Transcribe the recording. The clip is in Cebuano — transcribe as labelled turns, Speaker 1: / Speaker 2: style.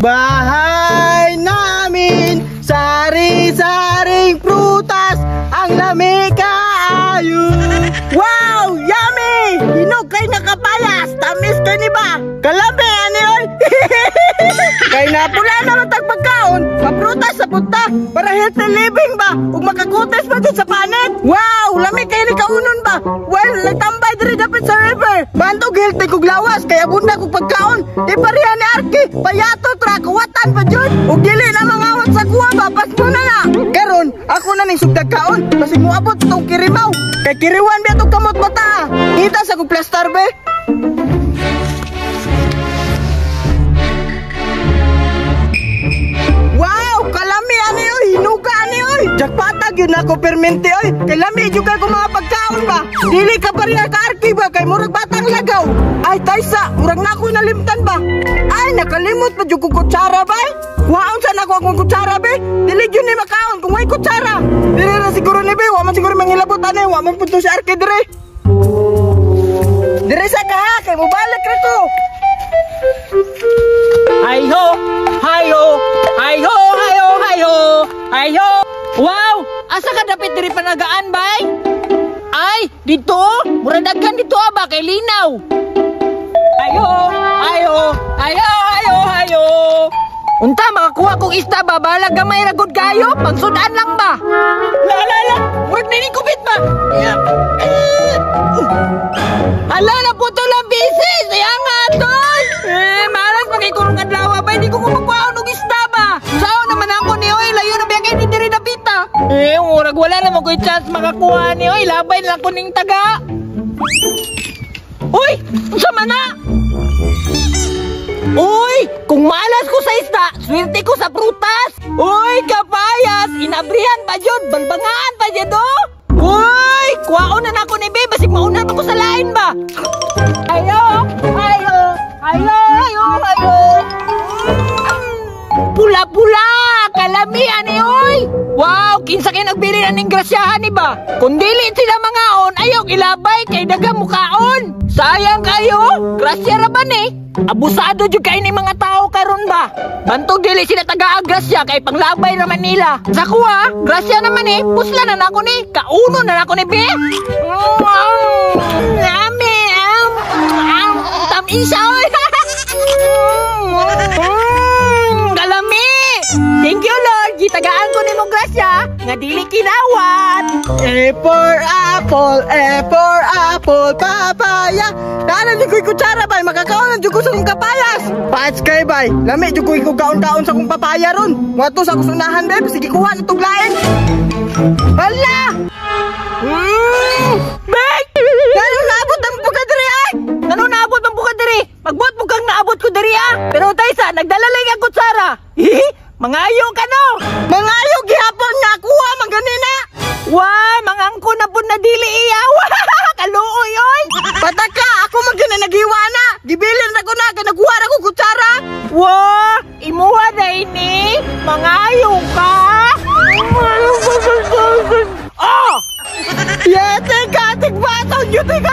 Speaker 1: Bahay namin, sari-saring prutas, ang lami kaayo. Wow, yummy! Hinog kay nakapayas, tamis kay ni ba? Kalami ani oy. Kay napula naman tag pagkaon, maprutas sa punta para healthy living ba ug makakutis pa jud sa panet. Wow, lami kay ni kaunon ba? Well, nagtambay diri dapit sa river. Bantog healthy kog lawas kay abunda kog pagkaon. Di pareha ni Arki, payatot ra kuwatan pa jud. Ug dili na mangawat sa kuha ba, pasmo na na. Karon, ako na ning sugdag kaon kasi moabot tong kirimaw. Kay kiriwan biya tong kamot bata. Kita sa kog plastar be. Wow, kalami ani oy, hinuga ani oy. Jackpotag yun ako permente oy. Kay lami jud kay mga pagkaon ba. Dili ka pareha ka Arki ba kay murag batang lagaw. Ay taysa, murag na ako nalimtan ba. Ay nakalimot pa jud kog kutsara bay. Kuhaon sa nako akong kutsara be. Dili jud ni makaon kung way kutsara. Dili ra siguro ni be, wa man siguro mangilabot ani, wa man pud si Arki dire. Dire sa ka ha, kay mobalik ra ko.
Speaker 2: Hi ho, hi ho, hi ho, hi ho, hi ho, hi ho. Wow, asa ka dapit diri panagaan bay? Ay, dito, mura daghan dito ba kay linaw. Hi ho, hi ho, hi ho, hi ho, hi ho. Unta makakuha kog isda ba, balag gamay ra gud kayo, pangsudan lang ba? La la la, murag nini kubit ba? Hala na putol ang bisis, sayang tol. Malas pakikurong adlaw ba, hindi ko kumakuha og isda ba. Sao naman ako ni oy, layo na biya kay diri dapita. Murag wala na mo koy chance makakuha ni oy, labay lang ko ning taga. Uy, unsa man na? Uy, kung malas ko sa isda, swerte ko sa prutas. Uy, kapayas, inabrihan pa jud, balbangaan pa jud oh. Uy, kuwaon na nako ni babe, basig mauna pa ko sa lain ba. Ayo, ayo, ayo, ayo, ayo. Pula-pula, kalamian ni oy. Wow, kinsa kay nagbili aning grasyahan ni ba? Kung dili sila mangaon, ayaw ilabay kay daga mukaon. Sayang kayo, grasya ra ba ni? Abusado jud kay ni mga tao karon ba? Bantog dili sila taga grasya kay panglabay ra man nila. Sa kuha, grasya naman eh, pusla na nako ni, kauno na nako ni be. Nami, tamisa oy. Kalami. Thank you Lord, gitagaan ko nimo grasya nga dili kinawat.
Speaker 1: A for apple, A for apple, papaya. Naanan jud ko'y kutsara bay, makakaon jud ko sa kong kapayas. Paats kay bay, lami jud ko'y kaon-kaon sa kong papaya ron. Moadto sa akong sunahan babe, sige kuha na tong lain. Hala!
Speaker 2: Bek!
Speaker 1: Ngano naabot ang buka diri ay?
Speaker 2: Ngano naabot ang buka diri? Magbuot mo kang naabot ko diri ah. Pero taysa, nagdala lang ang kutsara. Mangayo ka no?
Speaker 1: Mangayo gihapon nga kuha man ganina.
Speaker 2: Wa, mangangko na pud na dili iya. Kaluoy oy.
Speaker 1: Pataka, ako man gani naghiwa na. Gibilin ra ko na kay nakuha ra ko kutsara.
Speaker 2: Wa, imuha na ini. Mangayo ka. Oh!
Speaker 1: Yete ka, tigbatong yuti ka.